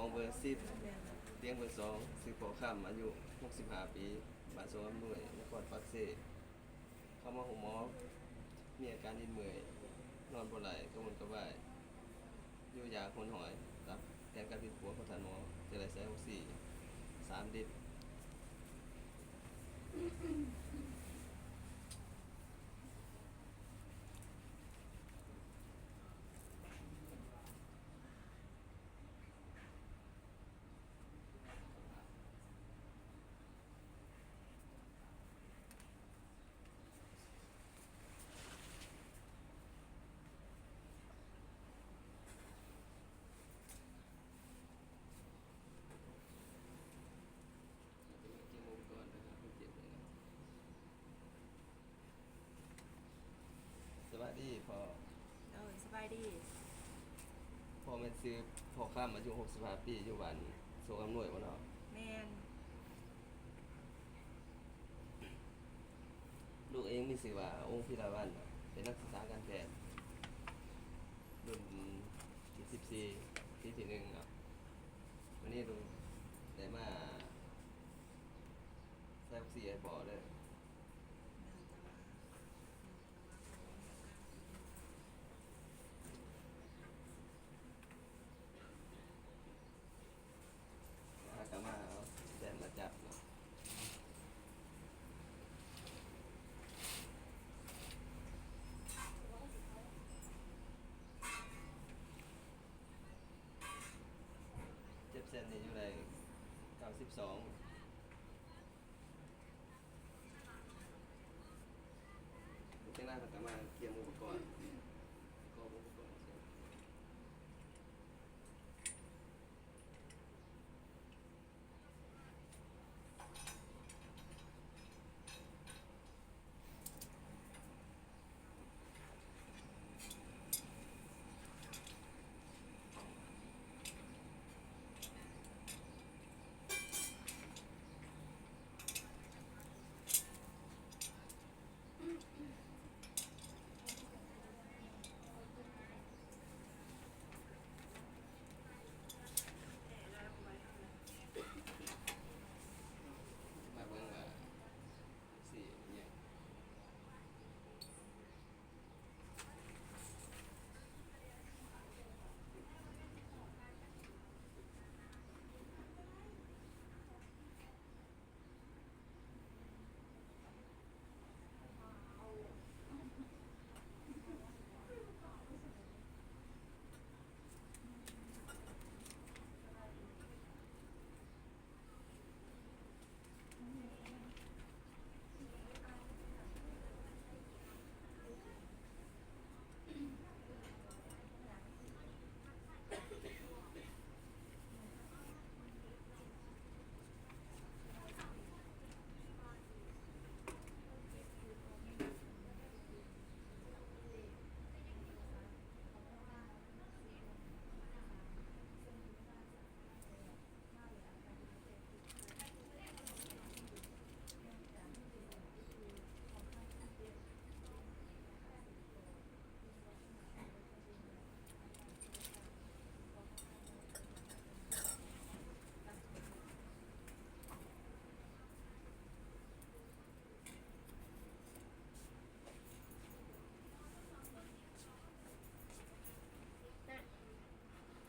ຂອງເບີສິບ ຕຽງເບີສອງ ຊື່ພໍ່ຄຳ ອາຍຸຫົກສິບຫ້າປີ ບ້ານສອງອຳນວຍ ນະຄອນປາກເຊ. ເຂົ້າມາໂຮງໝໍ ມີອາການດິນເມື່ອຍ, ນອນບໍ່ໄດ້, ກະວົນກະວາຍ, ຢູ່ຢາກຫົນຫອຍ. ຕາມແຜນການປິ່ນປົວຂອງທ່ານໝໍ ຈະໄດ້ໃສ່ອົກຊີສາມລິດ. ສະບາຍດີພໍ່. ໂດຍ ສະບາຍດີ. ພໍ່ແມ່ນຊື່ພໍ່ຄຳ ອາຍຸຫົກສິບຫ້າປີ ຢູ່ບ້ານໂຊກອຳນວຍບໍ່ເນາະ? ແມ່ນ. ລູກເອງມີຊື່ວ່າ ອົງພິລາວັນ ເປັນນັກສຶກສາການແພດ ລຸ້ນທີສິບສີ່ ປີທີໜຶ່ງເນາະ. ມື້ນີ້ລູກໄດ້ມາໃສ່ວັກຊີນໃຫ້ພໍ່ເດີ. ອາດຕະມາເອົາແວ່ນມາຈັບເນາະ. ເຈັບເສັ້ນນີ້ຢູ່ໄດ້ເກົ້າສິບສອງ. ເຈົ້ານາຍເພິ່ນກະມາກຽມອຸປະກອນ ປະກອບອຸປະກອນ. ມາເບິ່ງວ່າ ສີ່ຫຍັງ.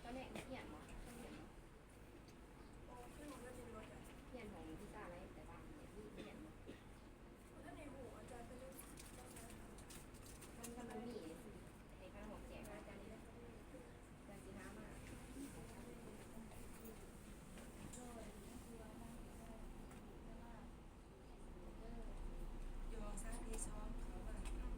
ຕອນແລກນັກຮຽນບໍ່? ນັກຮຽນບໍ່? ຮຽນຂອງວິຊາໄລ ແຕ່ວ່າມີຮຽນບໍ່? ບໍ່ທັນໄດ້ຮູ້ ອາຈານເພິ່ນຍັງ ຄັນ ຄັນມັນມີຊິໃຫ້ທາງຫ້ອງແຈ້ງ ອາຈານນີ້ແຫຼະ ອາຈານຊິຫາມາ. ຢູ່ຫ້ອງສາມ ເອສອງ ເຂົ້າມາ ນີ້ບໍ່?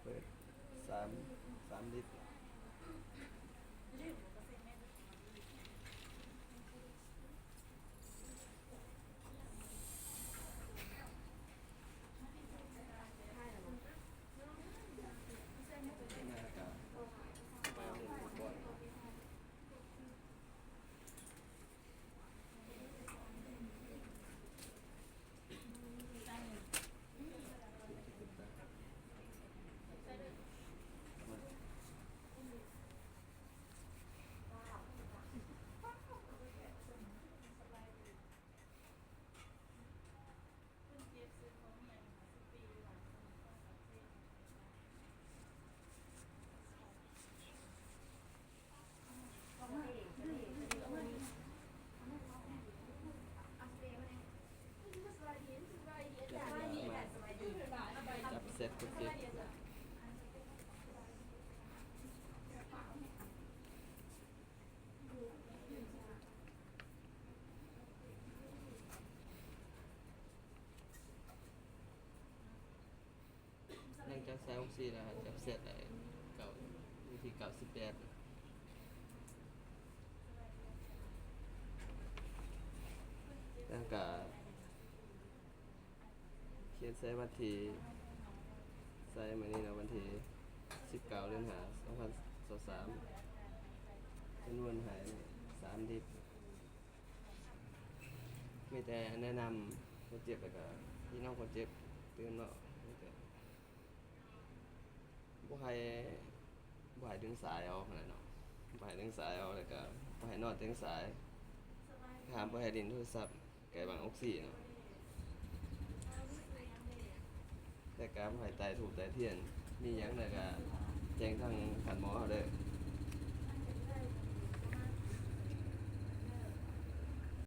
ເປີດສາມ ສາມລິດ. ຈັບເຊັດຄົນເຈັບ. ຫຼັງຈາກໃສ່ອອກຊີແລ້ວ ຈັບເຊັດໄດ້ເກົ້າ ຢູ່ທີ່ເກົ້າສິບແປດ. ແລ້ວກະຂຽນໃສ່ວັນທີ ໃສ່ມື້ນີ້ເນາະ ວັນທີສິບເກົ້າ ເດືອນຫ້າ ສອງພັນຊາວສາມ ຈຳນວນໃຫ້ສາມລິດ. ມີແຕ່ແນະນຳຄົນເຈັບ ແລ້ວກະພີ່ນ້ອງຄົນເຈັບຕື່ມເນາະ ມີແຕ່ບໍ່ໃຫ້ ບໍ່ໃຫ້ດຶງສາຍອອກຫັ້ນແຫຼະເນາະ ບໍ່ໃຫ້ດຶງສາຍອອກ ແລ້ວກະບໍ່ໃຫ້ນອນຕຽງສາຍ ຫ້າມບໍ່ໃຫ້ຫຼິ້ນໂທລະສັບໃກ້ບັ້ງອອກຊີເນາະ ແລ້ວກະບໍ່ໃຫ້ໄຕ້ທູບໄຕ້ທຽນ ມີຫຍັງແລ້ວກະແຈ້ງທາງທ່ານໝໍເຮົາເດີ້.